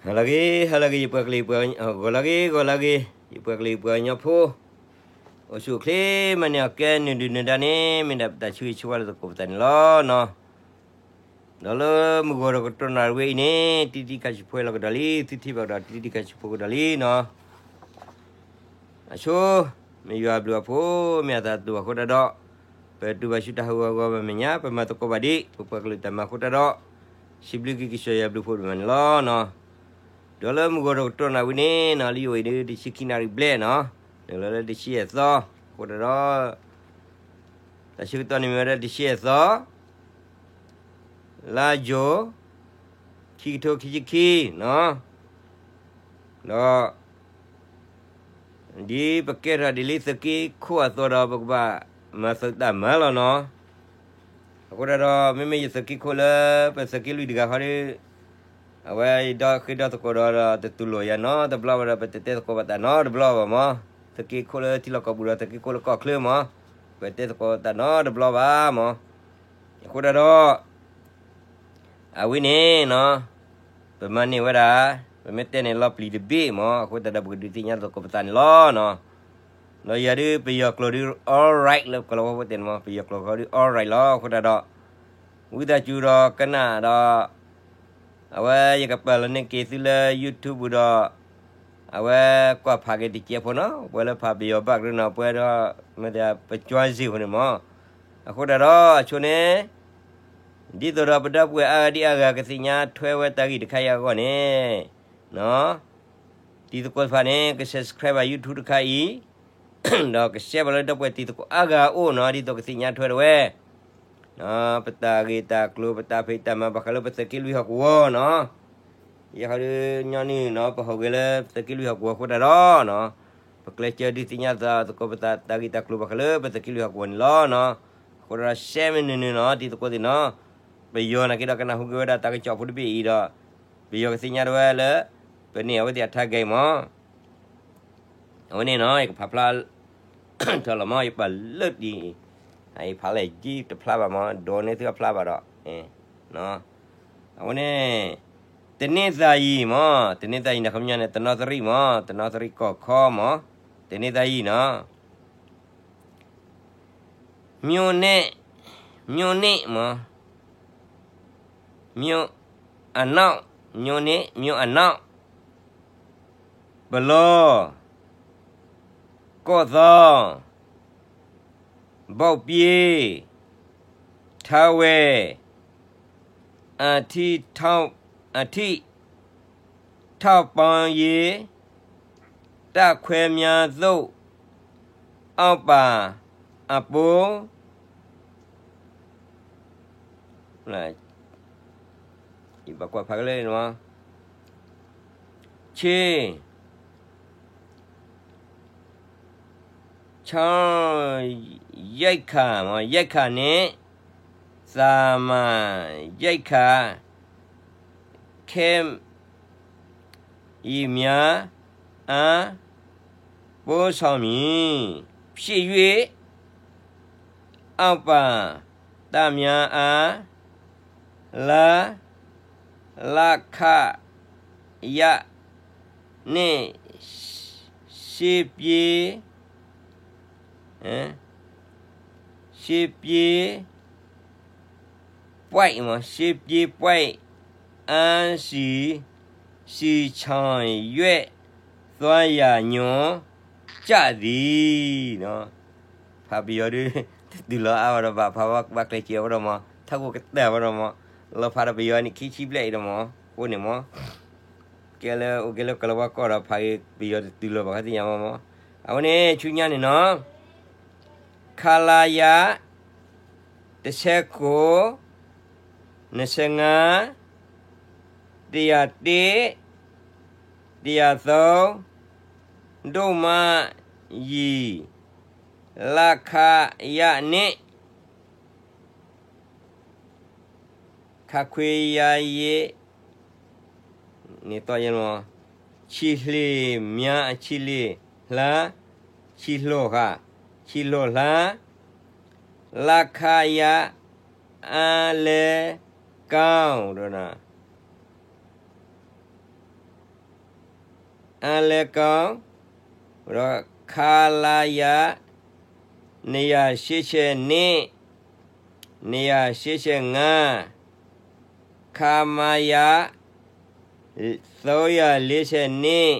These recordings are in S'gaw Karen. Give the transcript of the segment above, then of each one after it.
ဟါလၢအဂ့ၤ ဟါလၢအဂ့ၤ ယပှၤကလုာ်ယပှၤ ဂီၤလၢအဂ့ၤ ဂီၤလၢအဂ့ၤ ယပှၤကလုာ်ယပှၤကညီဖိ အိၣ်ဆူၣ်အိၣ်ချ့ မၤန့ၢ်အီၣ်ကဲ နုာ်ဒုၣ်နုာ်ဒါန့ၣ် မ့ၢ်ဒၣ်ပတၢ်ဆၢဂ့ၤဆၢဝါလၢသကိးပသးန့ၣ်လီၤနီၤ. ဒီးလၢမုၢ်ဂီၤဒီးကတီၢ်နၣ်ရံၣ်ဝဲအံၤန့ၣ် တံတံခါဆံးဖိလီၤကဒီးလံ သုထံၣ်ဘၣ်ကဒီးတံတံခါဆံးဖိကဒီးလံနီၤ. အဆိ မ့ၢ်ယွၤအဘျုးအဖှိၣ် မ့ၢ်အသးတူၢ်အဃိတၢ်ဒီး ပတူၢ်ဘၣ်ဆူတၢ်ဟးဂီၤအဂီၢ် မ့ၢ်ညါ ပမၤသကိးဘၣ်ဒံး ပပှၤကလုာ်တၢ်မၤအဃိတၢ်ဒီး စံးဘျုးက့ၤကစၢ်ယွၤအဘျုးအဖှိၣ်ဒိၣ်မးန့ၣ်လီၤနီၤ. ဒီးလၢမုၢ်ဂီၤဒီးကတီၢ်နၣ်ရံၣ်ဝဲန့ၣ်နီၤ လၢယအိၣ်အံၤဒ်တဆံခံနၣ်ရံၣ်ဘျဲၣ်နီၤ နုာ်လီၤလၢတဆံယဲၢ်သီ အဃိတၢ်ဒီး တၢ်ဆၢကတီၢ်န့ၣ်မ့ၢ်ဝဲဒၣ်တဆံယဲၢ်သီ လါယူၤ ခံကထိခံဆံခံနီၤ. ဒီး ဒ်ပကဲထီၣ်ဒ်လံသုးက့ခိၣ်အသိးဒီး ပကဘၣ်မၤသုးတၢ်မၤလီၤနီၤ. အဃိတၢ်ဒီး မ့မ့ၢ်ယသုးက့ခိၣ်လၢ ပသုးက့လွံၢ်တဂၤဃီဒီး အဝဲယဒီဃ့ဒီသကိးဒီး တတူၢ်လိာ်ယၤနီတဘျီဘၣ်ဒီး ပတတဲသကိးဘၣ်တၢ်နီတဘျီဘၣ်မး. သုးက့ခိၣ်လၢထံလီၢ်ကီၢ်ပူၤဒီး သုးက့ခိၣ်လၢကီၢ်ချၢမး ပတဲသကိးတၢ်နီတဘျီဘၣ်မး. အဃိတၢ်ဒီး အဝဲန့ၣ်နီၤ ပမၤန့ၢ်ဝဲဒၣ် ပမ့ၢ်တဲန့ၣ်လီၤပျံၤတဘ့ၣ်မး အဃိတၢ်ဒီးပကဒုးသ့ၣ်ညါသကိးပသးန့ၣ်လီၤနီၤ. ဒီးယၤဒုးပယီၤကျိာ်ဒုး alright လၢကလီၤဝါဖိတဲန့ၣ်မး ပယီၤကျိာ်ဃီဒုး alright လီၤ. အဃိတၢ်ဒီး ဝံသးစူၤဒီးကနၣ်ဒီး အဝဲယကပာ်လီၤန့ၢ်က့ၤသုလၢ YouTube ဒီး အဝဲကွၢ်ဖးက့ၤတစဲးဖိနီၤ ပှၤလၢဖးပယီၤဘၣ်ကရၢနီၤ ပှၤဒီး မ့ၢ်တၢ်ပကွၢ်စ့ၢ်ဖိန့ၣ်မး. အဃိတၢ်ဒီး အဆိန့ၣ် ဒ်သိးဒီးပဒီပုၢ်ဝဲၢ်အါဂၤဒ်အါဂၤကသ့ၣ်ညါထွဲဝဲတၢ်ဂ့ၢ်တခါအံၤအဂီၢ်န့ၣ် တံၤသကိးတဖၣ်န့ၣ် က subscribe ဘၣ် YouTube တခါအံၤ ဒီးက share ဘၣ်လၢဒီပုၢ်ဝဲၢ်တံၤသကိးအါဂၤအအိၣ်နီၤ ဒ်သိးကသ့ၣ်ညါထွဲတဝဲ ပတၢ်ဂ့ၢ်တၢ်ကျိၤ ပတၢ်ဖံးတၢ်မၤဘၣ်ဃးလၢပသုးက့လွံၢ်ဟီၣ်ကဝီၤနီၤ. ယဲဃီဒုးညီနုၢ်နီၤ ပဟီၣ်ဂဲၤလၢပသုးက့လွံၢ်ဟီၣ်ကဝီၤအဃိတၢ်ဒီးနီၤ ပကျဲးစၢးဒုးသ့ၣ်ညါသကိးပသးတၢ်ဂ့ၢ်တၢ်ကျိၤဘၣ်ဃးလၢပသုးက့လွံၢ်ဟီၣ်ကဝီၤန့ၣ်လီၤနီၤ. အဃိဒီး share မ့ၢ်နုၤနုၤနီၤ တံၤသကိးသ့ၣ်နီၤ ပယီၤနာ်က့ဒီးကနၢ်ဟူက့ၤဝဲဒၣ်တၢ်ကစီၣ်ဖိတဘ့ၣ်အံၤဒီး ပယီၤကသ့ၣ်ညါတဝဲလၢ ပန့ၢ်အဝဲသ့ၣ်အ target မး အဝဲန့ၣ်နီၤ ယကဖးဖျါ ထီၣ်လီၤမး ယပာ်လၢဒ်အံၤ ယဖးလဲၣ်က့တဖျါဘၣ်မး ဒိးန့ၢ်သုအဖျါဘၣ်ဒီး အဝဲန့ၣ် တန့ၤသးယံၤမး တန့ၤသးယံၤန့ၣ် ခီပညီန့ၣ် တနီသရံၣ်မး တနီသရံၣ်ကီၢ်ခီမး တန့ၤသးယံၤနီၤ မြို့နဲ့ မြို့နဲ့မး မြို့အနောက် မြို့နဲ့ မြို့အနောက် ပလီၢ် ကီၢ်သီ ဘီၣ်ပျ့ၤ ထါဝယ် အထံထောင် အထံ ထောက်ပံ့ရေး တပ်ခွဲများသို့ အောက်ပါ အပို ယဘၣ်ကွၢ်ဖးကလဲၣ်နီၤ ချေ ချောင်းရိက္ခာ ရိက္ခာနှင့် သာမန်ရိက္ခာ ခဲ အံများအား ပို့ဆောင်မည်ဖြစ်၍ အောက်ပါတပ်များအား လ လခရ နှင့် စစ်ပြေး စစ်ပြေး ပွိုင့် စစ်ပြေးပွိုင့် အန်းစီ စီချောင်ရွက် သွားရညွှန်ကြသည် ဖးပယီၤဒုး တတုၤလီၤအါဘၣ်ဒီး ဘၣ်ဖးဘၣ်ကျဲးစၢးဝဲဒီးမး ထးခိၣ်ကတၢၢ်ဝဲဒီးမး လီၤဖးဒီးပယီၤန့ၣ် ခံဆံဘျဲၣ်အံၤဒီးမး အဃိန့ၣ်မး ကဲလၢအိၣ်ကဲလၢကလီၤဝါကီၢ်ဒီး ဖးက့ၤပယီၤတတုၤလီၤဘၣ်ခါသ့ၣ်ညါမးမး အဝဲန့ၣ် ဆူညါန့ၣ်နီၤ ခလရ တစ်ဆယ့်ကိုး နှစ်ဆယ့်ငါး တစ်ရာတစ် တစ်ရာသုံး ဒိၣ်မးယံၤ လခရ နှစ် ခခွေယာယ့ န့ၣ်တီယဲမး ခြေလျင်များ ခြေလျင်လှ ခြေလျင်ခ ခြေလျင်လှ လခရ အလဲကောင်း ဒိၣ်န ခြေလျင် အါလဲကီ ဒီး ခလရ နှစ်ရာရှစ်ဆယ့်နှစ်, နှစ်ရာရှစ်ဆယ့်ငါး, ခမရ သုံးရာလေးဆယ့်နှစ်,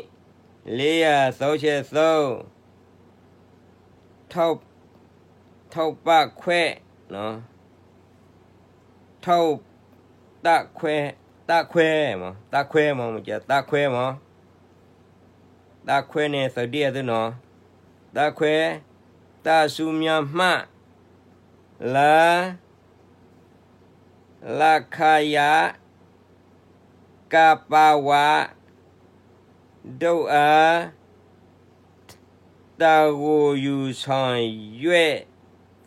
လေးရာသုံးဆယ့်သုံး, ထောက်, ထောက်ပံ့ခွဲ့, ထောက်, တပ်ခွဲ, တပ်ခွဲမး, တပ်ခွဲမး, မ့ၢ်က တပ်ခွဲမး, တပ်ခွဲန့ၣ် သုးဒ့အသုနီၤ, တပ်ခွဲ, တပ်ဆူညါမှ လၢ လခရ ကပဝ ဒုတ်အါ တၢ်ဂိၢ်ယူၢ်ဆီၣ်ယွဲၣ်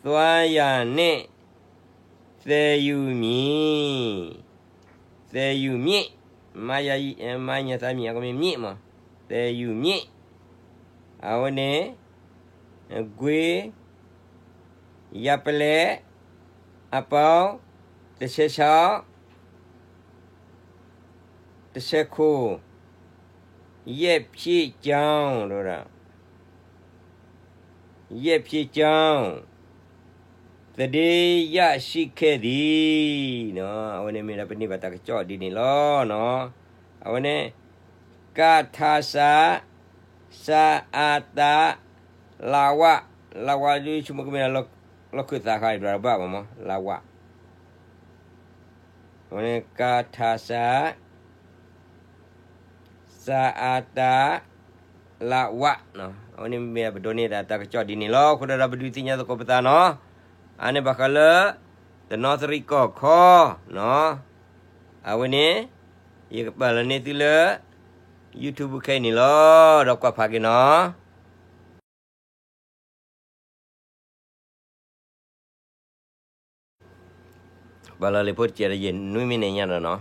သွါယၤန့ၣ် သဲယူၢ်မံၤ, သဲယူၢ်မံၤ, မါယါ, မါညါသါမံၤ အကမ့ၢ်မံၤမး, သဲယူၢ်မံၤ, အဝဲန့ၣ် ကွ့ ယပလဲၣ် အပီ တဆဲဆါ တဆဲခိၣ် ယဲၢ်ဖံးကၠီ ယဲၢ်ဖံးကၠီ သဒ့ယၣ်ဆံၣ်ခဲၣ်ဒံး, အဝဲန့ၣ်မ့ၢ်ဒၣ်ပန့ၢ်ဘၣ်တၢ်ကစီၣ်ဒ်န့ၣ်လီၤ. အဝဲန့ၣ် ကထါစး စအါတၢ် လဝ, လဝဒုးဆိကမိၣ်ကမ့ၢ်ဒၣ် လီၢ်ခၢၣ်သးဃါအံၤ ဘၣ်ဘၣ်မး လဝ, အဝဲန့ၣ် ကထါစး စအါတၢ် လဝ, အဝဲန့ၣ်မ့ၢ်ပဒိးန့ၢ်ဒၣ်တၢ်ကစီၣ်ဒ်န့ၣ်လီၤ. အဃိသတးဒီးပဒုးသ့ၣ်ညါသကိးပသးနီၤ, အါန့ၢ်ဘၣ်ဃးလၢ တနီသရံၣ်ကီၢ်ခီနီၤ, အဝဲန့ၣ် ယကပာ်လီၤန့ၢ်သုလၢ YouTube ခဲအံၤန့ၣ်လီၤ. ဒီးကွၢ်ဖးက့ၤနီၤ. ပာ်လီၤလံာ်ဖိတစဲးဒီးယနွံမံးနံးညါဒီးနီၤ,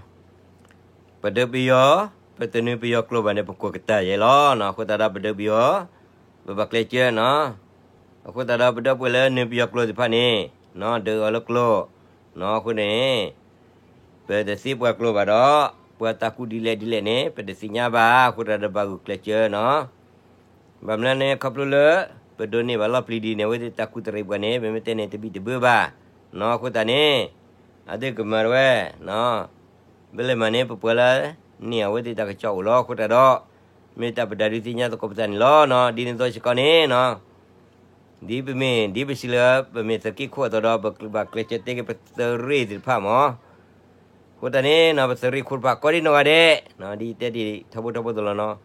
ပဒုးပယီၤ, ပတနုာ်ပယီၤကျိာ်ဘၣ်န့ၣ် ပကွၢ်ကတၢၢ်ယဲလီၤ. အဃိသတးဒီးပဒုးပယီၤ, ပဘၣ်ကျဲးစၢးနီၤ. အဃိသတးဒီးပဒီပုၢ်ဝဲၢ်လၢနုာ်ပယီၤကျိာ်သ့ၣ်တဖၣ်န့ၣ်, ဒုးအီၤလၢကျိာ်, အဃိန့ၣ် ပတသ့ပှၤကျိာ်ဘၣ်ဒီး ပှၤတၢ်ကူၣ်ဒ်လဲၣ်ဒ်လဲၣ်န့ၣ် ပတသ့ၣ်ညါဘၣ်. အဃိသတးဒီးဘၣ်ဂုာ်ကျဲးစၢးနီၤ. ဘၣ်မနုၤန့ၣ် ခီဖျိလၢ ပဒိးန့ၢ်ဘၣ်လီၢ်ပျံၤဒ်န့ၣ် အဝဲသ့ၣ်တၢ်ကူၣ်တရံးပှၤန့ၣ် ပမ့ၢ်တဲန့ၣ်တဘံၣ်တဘၢဘၣ်နီၤ. အဃိသတးန့ၣ် အသုကမၤတဝဲ ဘၣ်လဲၤမၤန့ၣ် ပပှၤလၢ န့ၢ်အဝဲသ့ၣ်တၢ်ကစီၣ်အိၣ်လီၤ. အဃိသတးဒီး မ့ၢ်တၢ်ပဒုးသ့ၣ်ညါသကိးပသးန့ၣ်လီၤ. ဒ်န့ၣ်အသိးစ့ၢ်ကီးန့ၣ် ဒ်ပမ့ၢ် ဒ်ပစံးလၢ ပမ့ၢ်သုးက့ခိၣ်အသိးဒီး ပဘၣ်ကျဲးစၢးတဲက့ၤပသုးရ့ၣ်သ့ၣ်တဖၣ်မး. အဃိသတးန့ၣ် ပသုးရ့ၣ်ခိၣ်တဖၣ်ကိးဒံနီၢ်ဂၤဒဲး, ဒ်ယတဲဒ်ထီဘိထီဘိအသိးလီၤနီၤ,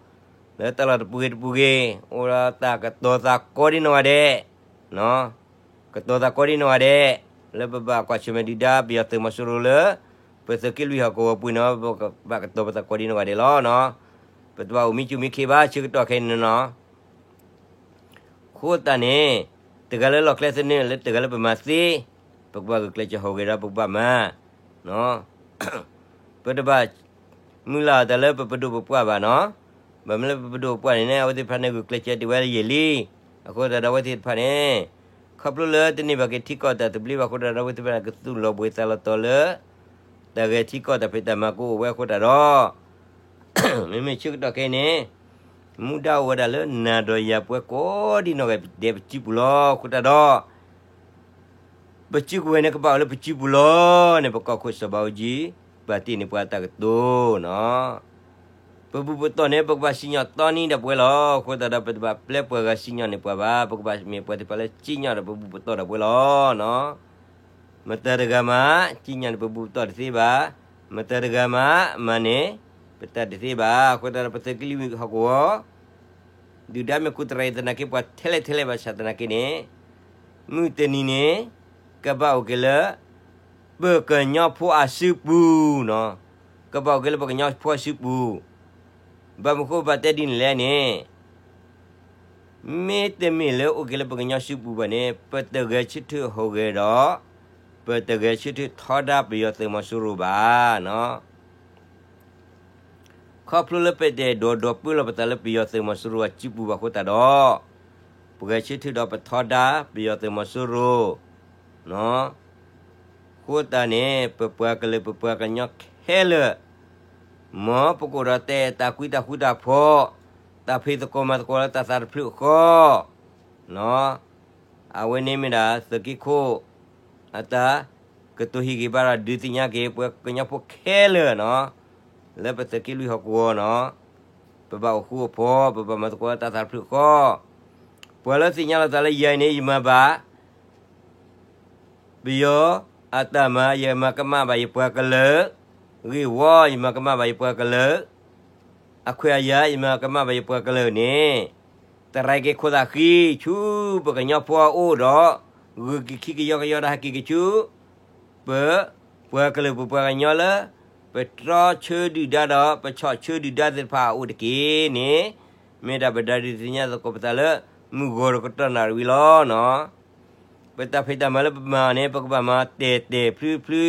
လၢတၢ်လီၢ်တပူၤဂ့ၤတပူၤဂ့ၤ အိၣ်ဒီးတၢ်ကတီၤသးကိးဒံနီၢ်ဂၤဒဲး ကတီၤသးကိးဒံနီၢ်ဂၤဒဲး, လၢပဘၣ်ကွၢ်ဆၢၣ်မဲာ်ဒုၣ်ဒါပယီၤသုးမီၤစိရိၤလၢ ပသုးက့လွံၢ်ဟီၣ်ကဝီၤပူၤန့ၣ် ပဘၣ်ကတီၤပသးကိးဒံနီၢ်ဂၤဒဲးလီၤ. ပတဘၣ်အိၣ်မံစူၣ်မံခ့ဘၣ် ဆၢကတီၢ်ခဲအံၤန့ၣ်နီၤ. အဃိသတးန့ၣ် တဂၤလၢလီၢ်ကျဲသနၢၣ် လၢတဂၤလၢပမၤသ့, ပကဘၣ်ဂုာ်ကျဲးစၢးဟူးဂဲၤဒီးပကဘၣ်မၤ ပတဘၣ်မုၢ်လၢ်အီၤတၢ်လၢပပဒိၣ်ပပှၢ်ဘၣ်နီၤ. ဘၣ်မနုၤလၢပပဒိၣ်ပပှၢ်န့ၣ်န့ၣ် အဝဲသ့ၣ်တဖၣ်န့ၣ် ဂုာ်ကျဲးစၢးတ့ၢ်ဝဲလၢယဲၢ်လံ. အဃိသတးဒီးအဝဲသ့ၣ်တဖၣ်န့ၣ် ခီဖျိလၢတန့ၢ်ဘၣ်က့ၤထံကီၢ်တၢ်သဘျ့ဘၣ်အဃိသတးဒီး အဝဲသ့ၣ်တဖၣ်န့ၣ် ကသူၣ်လီၤဘှံးသးလီၤတီၤလၢ တၢ်ဂဲၤထံကီၢ်တၢ်ဖံးတၢ်မၤကအိၣ်ဝဲအဃိသတးဒီး မ့မ့ၢ်ဆၢကတီၢ်ခဲအံၤန့ၣ် မူဒါအိၣ်ဝဲဒၣ်လၢနၤဒီးယၤပှၤကိးဒံနီၢ်ဂၤဒဲးပစုပူၤလီၤ. အဃိသတးဒီး ပစုကဝဲၤန့ၣ် ကဘၣ်အိၣ်လၢပစုပူၤလီၤန့ၣ် ပကီၢ်ခိၣ်စီၤဘးအူကၠံ ပာ်တ့ၢ်န့ၢ်ပှၤတၢ်ကတိၤနီၤ. ပဘူၣ်ပတီၢ်န့ၣ် ပကဘၣ်စံၣ်ညီၣ်တီနံၤဒီးပှဲၤလီၤ. အဃိသတးဒီး ပတဘၣ်ပျဲပှၤဂၤစံၣ်ညီၣ်န့ၢ်ပှၤဘၣ်. ပကဘၣ်မ့ၢ်ပှၤသ့ၣ်တဖၣ်လၢစံၣ်ညီၣ်ဒီးပဘူၣ်ပတီၢ်ဒီးပှဲၤလီၤ. မတၤတဂၤမး စံၣ်ညီၣ်န့ၢ်ပဘူၣ်ပတီၢ်တသ့ဘၣ်. မတၤတဂၤမး မၤန့ၢ်ပတၢ်တသ့ဘၣ်. အဃိသတးဒီး ပသုးက့လွံၢ်ဟီၣ်ကဝီၤ ဒုၣ်ဒါမ့ၢ်ကူတရံးသနာ်က့ ပှၤထဲလဲၣ်ထဲလဲၣ်ဘၣ်ဆၣ်သနာ်က့န့ၣ် မုၢ်တနံၤန့ၣ် ကဘၣ်အိၣ်က့ၤလၢ ပကညီဖိအစုပူၤနီၤ. ကဘၣ်အိၣ်က့ၤလၢပကညီဖိအစုပူၤ. ဘၣ်မနုၤဃိပဘၣ်တဲဒ်န့ၣ်လဲၣ်န့ၣ် မ့တမ့ၢ်လၢအိၣ်က့ၤလၢပကညီစုပူၤဘၣ်န့ၣ် ပတဂဲၤဆၢထၢၣ်ဟူးဂဲၤဒီး ပတဂဲၤဆၢထၢၣ်ထီဒါပယီၤသုးမီၤစိရိၤဘၣ်နီၤ. ခီဖျိလၢပတအဲၣ်ဒိးဒိးပၢလီၤပသးလၢပယီၤသုးမီၤစိရိၤအစုပူၤဘၣ်အဃိသတးဒီး ပဂဲၤဆၢထၢၣ်ဒီးပထီဒါပယီၤသုးမီၤစိရိၤ အဃိသတးန့ၣ် ပပှၤကလုာ်ပပှၤကညီခဲလၢာ် မ်ပကအိၣ်ဒီးတၢ်အဲၣ်တၢ်ကွံတၢ်ဃူတၢ်ဖိး တၢ်ဖံးသကိးမၤသကိးလၢတၢ်သးတဖျၢၣ်ဃီ အဝဲန့ၣ်မ့ၢ်ဒၣ်သုးက့ခိၣ် အတၢ်ကတိၤဟ့ၣ်ဂံၢ်ဘါဒီးဒုးသ့ၣ်ညါက့ၤ ပှၤကညီဖိခဲလၢာ်နီၤ, လၢပသုးက့လွံၢ်ဟီၣ်ကဝီၤနီၤ, ပဘၣ်အိၣ်ဃူအိၣ်ဖိး ပဘၣ်မၤသကိးလၢတၢ်သးတဖျၢၣ်ဃီ, ပှၤလၢသ့ၣ်ညါလီၤသးလၢယၤအံၤန့ၣ် ယမၤဘၣ် ပယီၤအတၢ်မၤ ယမၤကမၣ်ဘၣ်ယပှၤကလုာ်, ဂ့ၢ်ဝီ ယမၤကမၣ်ဘၣ်ယပှၤကလုာ်, အခွဲးအယာ် ယမၤကမၣ်ဘၣ်ယပှၤကလုာ်န့ၣ်, တရံးက့ၤခိၣ်သၣ်ဃံ ဆူပကညီဖိအအိၣ်ဒီး ဂုာ်က့ၤခံကယီကယီဒီးဟဲက့ၤက့ၤဆူ ပ ပှၤကလုာ်ပပှၤကညီလၢ ပတြီဆၢဒုၣ်ဒါဒီး ပဆီၣ်ဆၢဒုၣ်ဒါသ့ၣ်တဖၣ်အအိၣ်တက့ၢ်န့ၣ်, မ့ၢ်ဒၣ်ပဒုးသ့ၣ်ညါသကိးပသးလၢ မုၢ်ဂီၤတကတီၢ်နၣ်ရံၣ်ဝံၤလီၤနီၤ. ပတၢ်ဖံးတၢ်မၤလၢပမၤအီၤန့ၣ် ပကဘၣ်မၤတဲာ်တဲာ်ဖျုဖျု,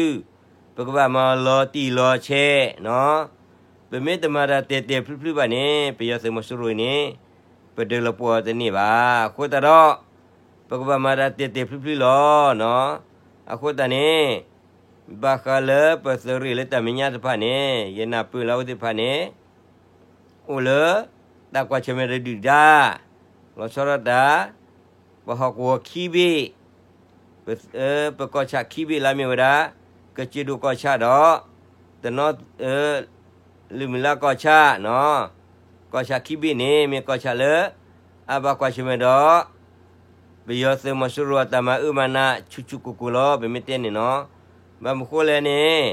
ပကဘၣ်မၤလီၤတံၢ်လီၤဆဲးနီၤ. ပမ့ၢ်တမၤတၢ်တဲာ်တဲာ်ဖျုဖျုဘၣ်န့ၣ် ပယီၤသုးမီၤစိရိၤန့ၣ် ပဒုးလီၤပှီၢ်တန့ၢ်ဘၣ်. အဃိသတးဒီး ပကဘၣ်မၤတၢ်တဲာ်တဲာ်ဖျုဖျုလီၤနီၤ. အဃိသတးန့ၣ် ဘၣ်ဃးလၢပသုးရ့ၣ်လၢတၢ်မဲာ်ညါတဖၣ်န့ၣ် ယနၢ်ပၢၢ်လၢအဝဲသ့ၣ်တဖၣ်န့ၣ် အိၣ်လၢ တၢ်ကွၢ်ဆၢၣ်မဲာ်ဒီးဒုၣ်ဒါ လီၤဆီဒၣ်တၢ် ပဟီၣ်ကဝီၤခံဘ့ၣ်, ပကီၢ်ဆၣ်ခံဘ့ၣ်လၢမ့ၢ်ဝဲဒၣ် ကစၢၢ်ဒိၣ်ကီၢ်ဆၣ်ဒီး တနီၤ လုၢ်မုၢ်လၢ်ကီၢ်ဆၣ်နီၤ, ကီၢ်ဆၣ်ခံဘ့ၣ်န့ၣ် မ့ၢ်ကီၢ်ဆၣ်လၢ အဘၣ်ကွၢ်ဆၢၣ်မဲာ်ဒီး ပယီၤသုးမီၤစိရိၤအတၢ်မၤအၢမၤနးဆူၣ်ဆူၣ်ကိၢ်ကိၢ်လီၤ. ပမ့ၢ်တဲန့ၣ်နီၤ, ဘၣ်မနုၤဃိလဲၣ်န့ၣ်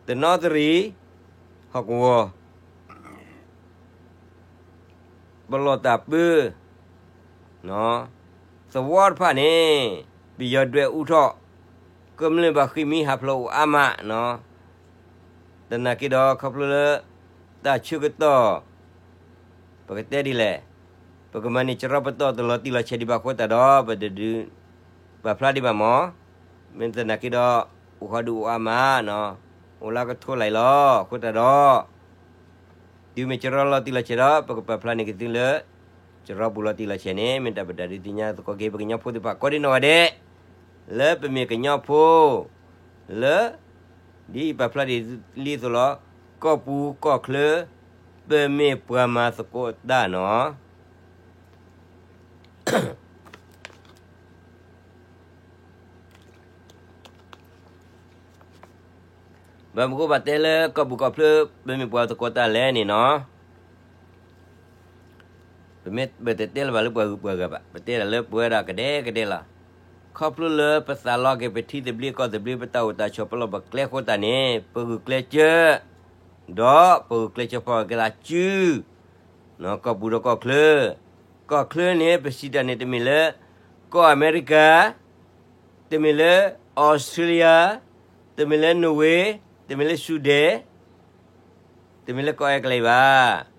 တနီသရံၣ် ဟီၣ်ကဝီၤ ပလီၢ်တၢ်ပၢ သဝီတဖၣ်န့ၣ် ပယီၤဒွဲၣ်အူထီၣ် ကမျၢၢ်ဘၣ်ဃ့ၢ်မှံဟးဖျိးအိၣ်အါမးနီၤ. သနာ်က့ဒီးခီဖျိလၢ တၢ်ဆၢကတီၢ် ပကတဲဒ်လဲၣ်, ပကမၤန့ၢ်ကရီပတီၢ်တလီၤတံၢ်လီၤဆဲးဒံးဘၣ်အဃိသတးဒီး ပတဒုးပာ်ဖျါဒံးဘၣ်မး, မ့ၢ်သနာ်က့ဒီး အိၣ်ဟီၣ်ဒုးအိၣ်အါမးနီၤ, အိၣ်လၢကထိလၢ်လီၤ. အဃိသတးဒီး တုၤမ့ၢ်ကရီလီၤတံၢ်လီၤဆဲးဒီး ပကပာ်ဖျါန့ၢ်က့ၤသုလၢ ကရီပူၤလီၤတံၢ်လီၤဆဲးန့ၣ် မ့ၢ်တၢ်ပဒုးသ့ၣ်ညါသကိးက့ၤ ပကညီဖိသ့ၣ်တဖၣ်ကိးဒံနီၢ်ဂၤဒဲး လၢပမ့ၢ်ကညီဖိ လၢ ဒ်အံၤပာ်ဖျါဒ်လံအသိးလီၤ, ကီၢ်ပူၤကီၢ်ချၢ ပမ့ၢ်ပှၤမၤသကိးတၢ်နီၤ. ဘၣ်မနုၤဃိဘၣ်တဲလၢကီၢ်ပူၤကီၢ်ချၢ ပမ့ၢ်ပှၤသကိးတၢ်လဲၣ်န့ၣ်နီၤ, ပမ့ၢ်ပတတဲလၢၤဘၣ်လၢပှၤဂုၤပှၤဂၤဘၣ်, ပတဲဒၣ်လၢပဝဲဒၣ်ကဒဲကဒဲလီၤ. ခီဖျိလၢပသးလီက့ၤ ပထံသဘျ့ကီၢ်သဘျ့ ပတၢ်အိၣ်တၢ်ဆိး ပလီၢ်ပကျဲအဃိသတးန့ၣ် ပဂုာ်ကျဲးစၢး ဒီးပဂုာ်ကျဲးစၢးဖီၣ်က့ၤသးစု ကီၢ်ပူၤဒီးကီၢ်ချၢ, ကီၢ်ချၢန့ၣ် ပစံးတၢ်န့ၣ် တမ့ၢ်လၢ ကီၢ်အမဲရကၤ, တမ့ၢ်လၢ အီစထြ့လယါ, တမ့ၢ်လၢနိၣ်ဝ့, တမ့ၢ်လၢစူဒဲး, တမ့ၢ်လၢကီၢ်အဲကလံးဘၣ်.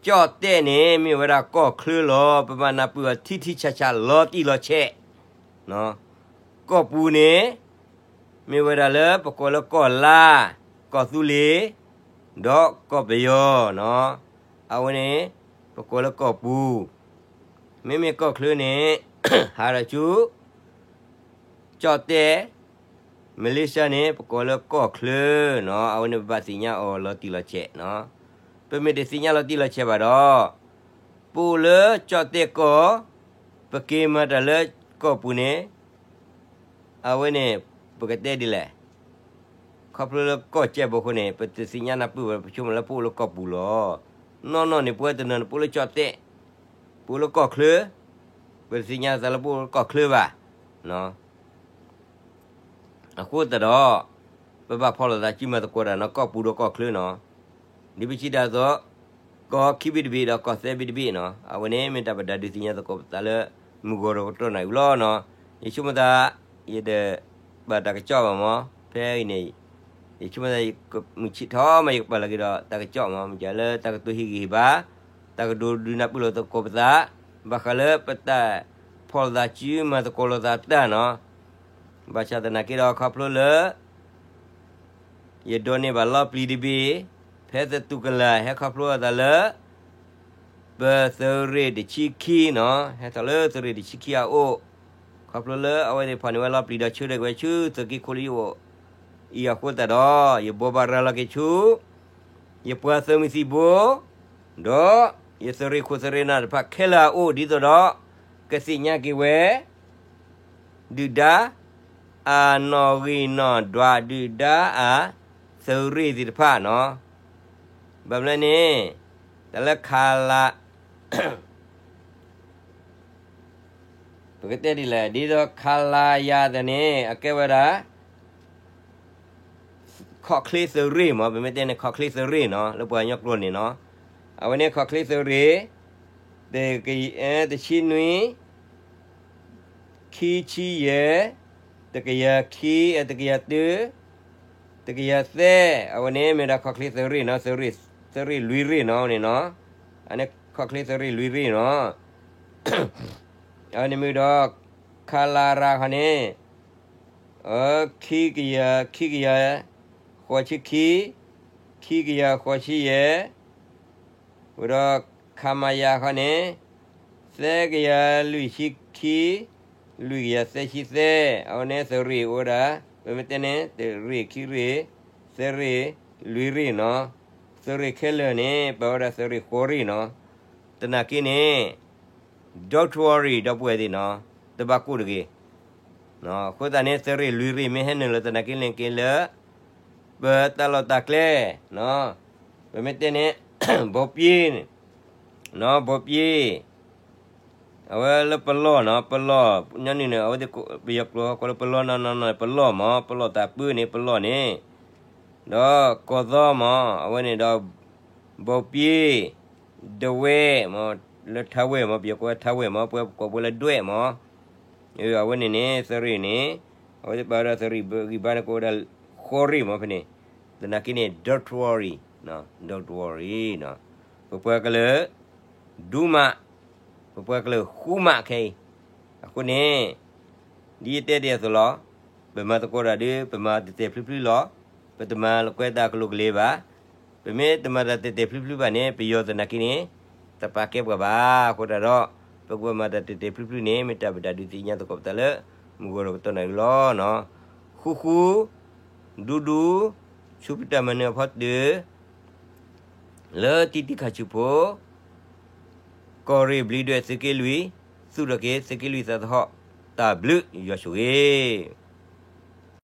ကၠီၣ်တဲၣ်န့ၣ် မ့ၢ်ဝဲဒၣ်ကီၢ်ချၢလီၤ. ပဘၣ်နၢ်ပၢၢ်အီၤထံထံဆးဆးလီၤတံၢ်လီၤဆဲး. ကီၢ်ပူၤန့ၣ် မ့ၢ်ဝဲဒၣ်လၢပကိးလၢကီၢ်လါ, ကီၢ်သူလ့ၤ, ဒီးကီၢ်ပယီၤနီၤ. အဝဲန့ၣ် ပကိးလၢကီၢ်ပူၤ, မ့မ့ၢ်ကီၢ်ချၢန့ၣ် ဟးထီၣ်ဆူ ကၠီၣ်တဲၣ်, မလ့ၡါန့ၣ် ပကိးလၢကီၢ်ချၢနီၤ. အဝဲန့ၣ်ပဘၣ်သ့ၣ်ညါအီၤလီၤတံၢ်လီၤဆဲးနီၤ. ပမ့ၢ်တသ့ၣ်ညါလီၤတံၢ်လီၤဆဲးဘၣ်ဒီး ပအိၣ်လၢကၠီၣ်တဲၣ်ကီၢ်, ပက့ၤမၤတၢ်လၢကီၢ်ပူၤန့ၣ် အဝဲန့ၣ် ပကတဲဒ်လဲၣ်, ခီဖျိလၢကီၢ်ကဲဘိအဃိန့ၣ် ပတသ့ၣ်ညါနၢ်ပၢၢ်ဘၣ် ပဆိကမိၣ်လၢပအိၣ်လၢကီၢ်ပူၤလီၤ. နီၢ်နီၢ်န့ၣ် ပဝဲတနီၤန့ၣ် ပအိၣ်လၢကၠီၣ်တဲၣ်, ပအိၣ်လၢကီၢ်ချၢ, ပတသ့ၣ်ညါသးလၢပအိၣ်လၢကီၢ်ချၢဘၣ်. အဃိသတးဒီး ပဘၣ်ဖီၣ်လိာ်သးစုမၤသကိးတၢ်နီၤ ကီၢ်ပူၤဒီးကီၢ်ချၢနီၤ. ဒ်ပစံးတၢ်အသိး ကီၢ်ခံဘ့ၣ်တဘ့ၣ်ဒီးကီၢ်သၢဘ့ၣ်တဘ့ၣ်နီၤ. အဝဲန့ၣ်မ့ၢ်တၢ်ပဒုးသ့ၣ်ညါသကိးပသးလၢ မုၢ်ဂီၤဒီးကတီၢ်နၣ်ရံၣ်လီၤနီၤ. ယဆိကမိၣ်သး ယတဘၣ်တၢ်ကစီၣ်ဘၣ်မး ဖဲအံၤန့ၣ် ယဆိကမိၣ်သး မုၢ်ဆ့ၣ်ထီၣ်မး ယကပာ်လီၤက့ၤဒီးတၢ်ကစီၣ်မး မ့ၢ်လၢတၢ်ကတိၤဟ့ၣ်ဂံၢ်ဟ့ၣ်ဘါ တၢ်ကဒိးဒုးနၢ်ပၢၢ်လိာ်သကိးပသး ဘၣ်ဃးလၢပတၢ်ဖီၣ်လိာ်သးစုမၤသကိးလိာ်သးတၢ်နီၤ. ဘၣ်ဆၣ်သနာ်က့ဒီးခီဖျိလၢ ယဒိးန့ၢ်ဘၣ်လီပျံၤတဘ့ၣ် ဖဲသတူၢ်ကလာ်ဟဲခီဖျိအသးလၢ ပသုးရ့ၣ်တဆံခံနီၤ ဟဲထီၣ်လၢသုးရ့ၣ်တဆံခံအအိၣ် ခီဖျိလၢအဝဲသ့ၣ်ဖီၣ်န့ၢ်ဝဲလီပျံၤဒီးဆၢထၢၣ်က့ၤဝဲဆူသုးက့ခိၣ်လၢယအိၣ်အံၤအဃိသတးဒီး ယဘိးဘၣ်ရၤလီၤက့ၤဆူ ယပှၤသုးမုၢ်သံၣ်ဘိ ဒီး ယသုးရ့ၣ်ခိၣ်သုးရ့ၣ်နၢ်တဖၣ်ခဲလၢာ်အအိၣ် ဒ်သိးဒီး ကသ့ၣ်ညါက့ၤဝဲ ဒုၣ်ဒါ အနီၣ်ဂံၢ်နီၣ်ဒွး ဒုၣ်ဒါအသုးရ့ၣ်သ့ၣ်တဖၣ်နီၤ. ဘၣ်မနုၤန့ၣ် တၢ်လၢခလ ပကတဲဒ်လဲၣ် ဒ်သိး ခလရ သ့ၣ်န့ၣ် အကဲဝဲဒၣ် ခီၣ်ချ့သုးရ့ၣ်မး, ပမ့ၢ်တဲန့ၣ် ခီၣ်ချ့သုးရ့ၣ်နီၤ, လၢပှၤကညီကျိာ်န့ၣ်နီၤ. အဝဲန့ၣ် ခီၣ်ချ့သုးရ့ၣ် တဆံနွံ ခံဆံယဲၢ်, တကယၤခံ, တကယၤတၢ, တကယၤသၢ, အဝဲန့ၣ်မ့ၢ်ဒၣ်ခီၣ်ချ့သုးရ့ၣ်နီၤ, သုးရ့ၣ်လွံၢ်ရ့ၣ်နီၤ, အဝဲန့ၣ်နီၤ. အန့ၣ်ခီၣ်ချ့သုးရ့ၣ်လွံၢ်ရ့ၣ်နီၤ. အဝဲန့ၣ်မ့ၢ်ဒီး ခလရ ခီန့ၣ် ခံကယၤ, ခံကယၤ ဃိးဆံခံ, ခံကယၤဃိးဆံယဲၢ်, ဝံၤဒီး ခမရ ခီန့ၣ် သၢကယၤလွံၢ်ဆံခံ, လွံၢ်ကယၤသၢဆံသၢ, အဝဲန့ၣ်သုးရ့ၣ်အိၣ်ဝဲဒၣ် ပမ့ၢ်တဲန့ၣ် တရ့ၣ်ခံရ့ၣ်, သုးရ့ၣ်လွံၢ်ရ့ၣ်နီၤ. သုးရ့ၣ်ခဲလၢာ်န့ၣ် ပာ်ဝဲဒၣ်သုးရ့ၣ်ဃိးရ့ၣ်နီၤ. သနာ်က့န့ၣ် Don't worry ဒီပုၢ်ဝဲၢ်သ့ၣ်နီၤ, တဘၣ်ကိၢ်တဂ့ၤ. အဃိသတးန့ၣ် သုးရ့ၣ်လွံၢ်ရ့ၣ်မ့ၢ်ဟဲနုာ်လီၤသနာ်က့န့ၣ်က့လၢ ပတၢ်လီၢ်တၢ်ကျဲ, ပမ့ၢ်တဲန့ၣ် ဘိပ့, ဘိပ့, အဝဲလၢပလီၢ်နီၤ, ပလီၢ်, ညီနုၢ်န့ၣ် အဝဲသ့ၣ်ပယီၤကျိာ်ကိးလၢပလီၢ်နီၤနီၤနီၤ, ပလီၢ်မး, ပလီၢ်တၢ်ပၢန့ၣ် ပလီၢ်န့ၣ်, ဒီးကီၢ်သီမး, အဝဲန့ၣ်ဒီး ဘိပ့, ဒဝဲၢ်မး, လၢထါဝဲၢ်မး, ပယီၤကိးဝဲထါဝဲၢ်မး, ပှၤကိးပှၤလၢဒွဲၣ်မး, အဝဲန့ၣ်န့ၣ် သုးရ့ၣ်န့ၣ် အဝဲသ့ၣ်ပာ်ဝဲဒၣ်သုးရ့ၣ်ဂံၢ်ဘါန့ၣ် ကိးဝဲဒၣ်ဃိးရ့ၣ်မးဖဲန့ၣ်. သနာ်က့န့ၣ် don't worry, don't worry, ပပှၤကလုာ် ဒူမး, ပပှၤကလုာ်ဃူမးခဲအံၤ. အဃိန့ၣ် ဒ်ယတဲဒ်အသိးလီၤ, ပမၤသကိးတၢ်ဒီး ပမၤတဲာ်တဲာ်ဖျုဖျုလီၤ. ပတမၤလၢကွဲးတၢ်ကလိာ်ကလ့ၤဘၣ်. ပမ့ၢ်တမၤတၢ်တဲာ်တဲာ်ဖျုဖျုဘၣ်န့ၣ် ပယီၤသနာ်က့န့ၣ် တပာ်ကဲပှၤဘၣ်. အဃိတၢ်ဒီး ပကဘၣ်မၤတၢ်တဲာ်တဲာ်ဖျုဖျုန့ၣ် မ့ၢ်တၢ်ဘၣ်တၢ်ဒုးသ့ၣ်ညါသကိးပသးလၢ မုၢ်ဂီၤဒီးကတီၢ်နၣ်ရံၣ်လီၤ. ဃူဃူ, ဒူဒူ, ဆူပတၢ်မၤနၢၤအဖီတၢၢ် လၢတံၤတံၤခၣ်ဆူၣ်ဖိ ကီၢ်ရ့ၣ်ဘျံးဒွဲၣ်သုးက့လွံၢ်, သူၣ်ထီၣ်က့ၤသုးက့လွံၢ်သးသဟီၣ်, တၢ်ဘျုးယွၤဆိၣ်ဂ့ၤ.